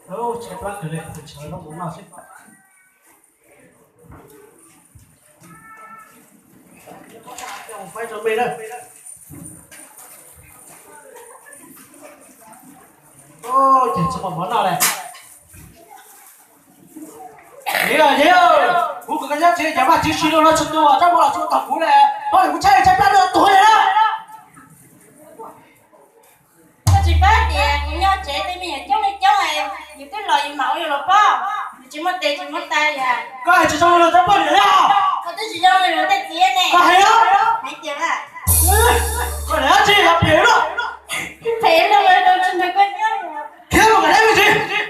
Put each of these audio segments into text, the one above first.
Tshaib plab kawg li, tus tshav no mus noj xwb. Faib rau me na. Ces tsis muaj mov noj li. Yog, yog, kuv kom koj nyob tsev, yog Vajtswv tsis los tsis tu, rab hmab los tsis tau kuv li, koj kuv tshaib tshaib plab tuag li na. Koj tsis paub tias kuv nyob tsev tej me nyuam coob li coob, yus twb los yus mam ua yus los pab, yus tsis muaj tes tsis muaj taw li. Koj hais tsis zoo li rab hmab li os. Koj twb tsis zoo li luag tej txiv ne. Koj hais os. Hais tias, koj niam tsis yog phem luaj. Phem luaj, tsis nrog koj nyob. Khiav mus kom deb me ntsis.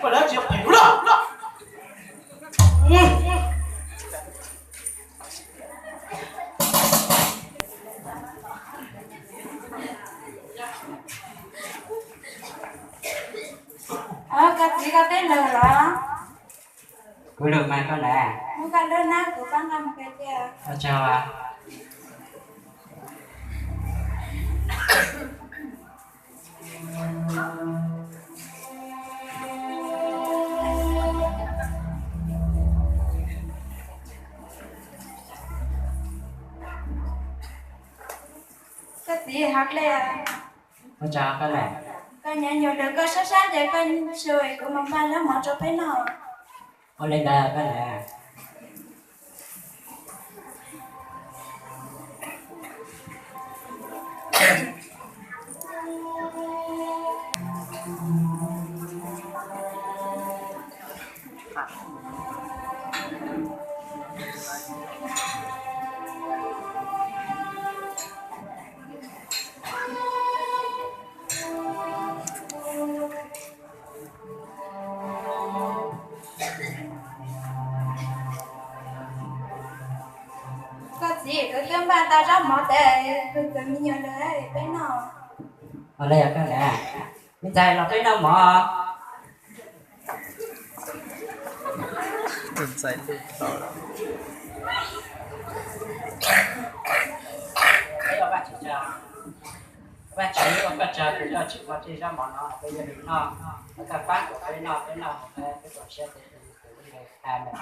Koj niam tsis yog phem luaj. Koj txiv, koj twb lug los? Kuv lug mas koj na. Muab koj lub nab kuv pab nqa mus kawg tiag. Ua tsaug. Koj txiv, hab li. Ua tsaug koj na. Koj nyuam nyuam lawm, koj sab sab ces koj xyuas kuv mus npaj zaub mov rau peb noj. Ua li ntawd koj na. Koj txiv, kuv twb npaj tau zaub mov tes, kuv txeev me nyuam lawm, peb noj. Ua li os koj na, me ntxhais los peb noj mov. Vaj Tswv ua koj tsaug tus yog tsis muaj tej zaub mov no peb yuav li noj, koj pab kuv peb noj, peb noj mus peb tuam siab tes tus lub npe. Amees.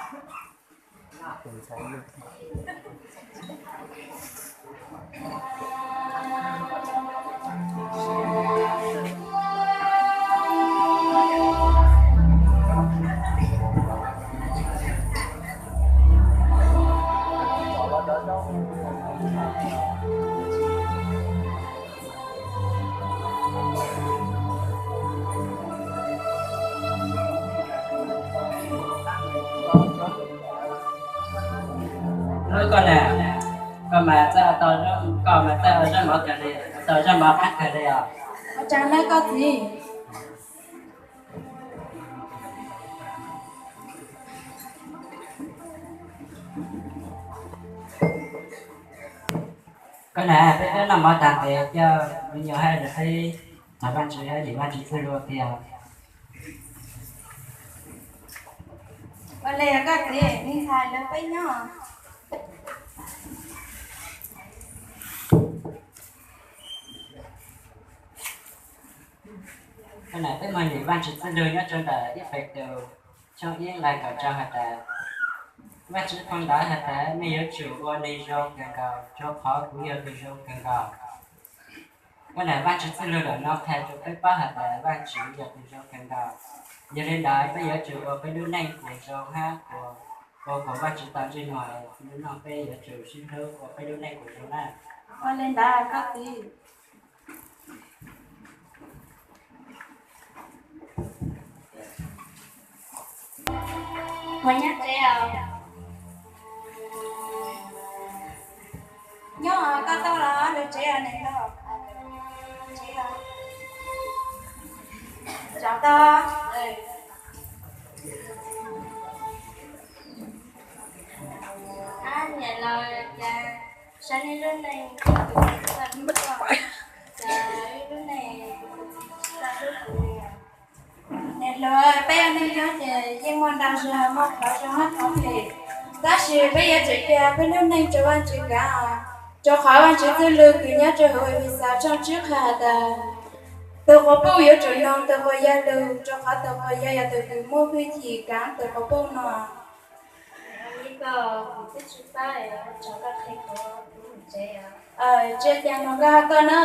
Hnub koj na, koj mas txawj tau, koj mas txawj ua zaub mov kawg li, tau zaub mov qab kawg li os. Ua tsaug nawb koj txiv. Koj na, peb twb noj mov tag ntes, coj me nyuam hab peb thov Vajtswb, yim Vajtswv txuj lug tiag. Ua li koj txiv, me ntxhais lawv peb nyob. Koj na, peb mloog yim Vajtswv txuj lug nyob rau ntawm Efexus tshooj ib nqai kaum rau has tas, Vajtswv phau ntawv has tas, nej yuav tsum ua neeg zoo kawg nkaus, rau qhov kuv yog tus zoo kawg nkaus. Koj na, Vajtswv txuj lug ntawm no qhia rau peb paub has tas Vajtswv yog tus zoo kawg nkaus. Yog li ntawd peb yuav tsum ua peb lub neej kuas zoo hab kuas ua kom Vajtswv tau ntsej muag, hnub no peb yuav tsum sib hlub ua peb lub neej kuas zoo na. Ua li ntawd koj txiv. Puas nyob tsev os? Nyob, koj tau los lawv tsev os, neeg tau tsev os. Tsav tau. Ab, niam laus cas saib nej lub neej, cas ib lub neej tsis tau hlub kuv li. Niam hluas, peb ua neej nyob ces yeej muaj nra zog muaj qhov zoo hab qhov phem, tab sis peb yuav tsum cia peb lub neej rau Vajtswv kav, rau qhov Vajtswv txuj lug kws nyob rau hauv Efexus tshooj tsib qhia has tas, Tus quas puj yuav tsum noog tus quas yawg lug, rua qhov tus quas yawg yog tus kws muaj hwj chim kaav tus quas puj no. Tsi caag noog koj hab koj na,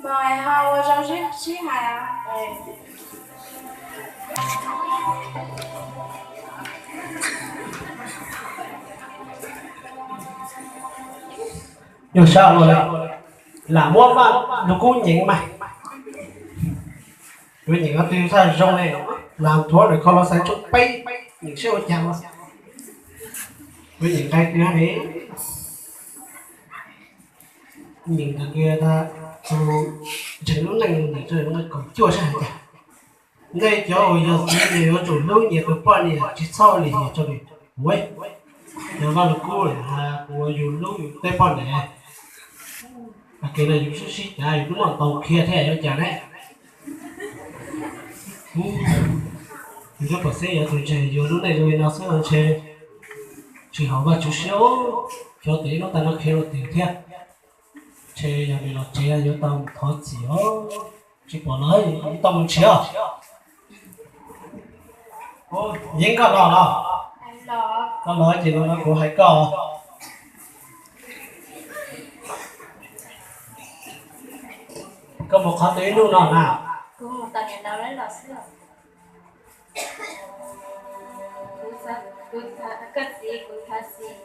mas ho ua zoo sib hais. Yog sab ua le, lam muab Vaj Lug Kub nyeem mas, yuav nyeem qhov twg txhaj zoo le, lam thuav ntawm kho los xaiv tshooj peb, nyeem seb ua caag os. Yuav nyeem nqai twg ne? Nyeem ntawm kws tas tus ntseeg lub neej ntawm kaum cuaj sab hais tias, nej cov uas yog txiv ces yuav tsum hlub nyias tus poj niam, tsi txhob ua lim hiam rua nws. Yog Vaj Lug Kub has kuv yuav hlub yus tej poj niam. Hais kiag no yus sib sib cav yus twb muaj tau qhia thiab yuav cas ne. Yus twb pom xeeb yuav tus ntseeg yus lub neej zoo li no xwb ntshe tsis haum Vajtswv siab. Xyov tes ib hnub tag no qhia rua twg thiab. Ntshe yog nws los tsev yuav tau thov txim os. Tsis pom los tau mus nrhiav. Yeeb, koj los los? Koj los ces no kuv hais koj. Koj mus qhov twg ib hnub no na? Koj txiv, kuv thov txim,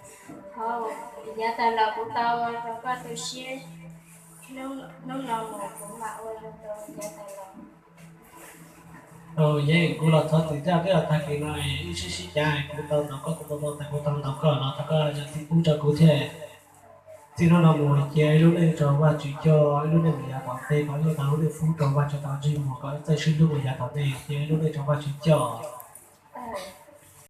yav tag los kuv tau ua rau koj tu siab, hnub no mus kuv mam ua zoo rau yav tag los. Yeeb, kuv los thov txim thiab, twb yog tag kis no wb sib sib cav kuv tau ntaus koj, kuv tau ntaus koj los thov koj zam txim pub rau kuv thiab. Txij hnub no mus cia ib lub neej rau Vajtswv coj, ib lub neej mus yav tom ntej, kom ib lub tau lub neej fub rau Vajtswv tau ntsej muag, kom ib txawj sib hlub mus yav tom ntej, cia ib lub neej rau Vajtswv coj.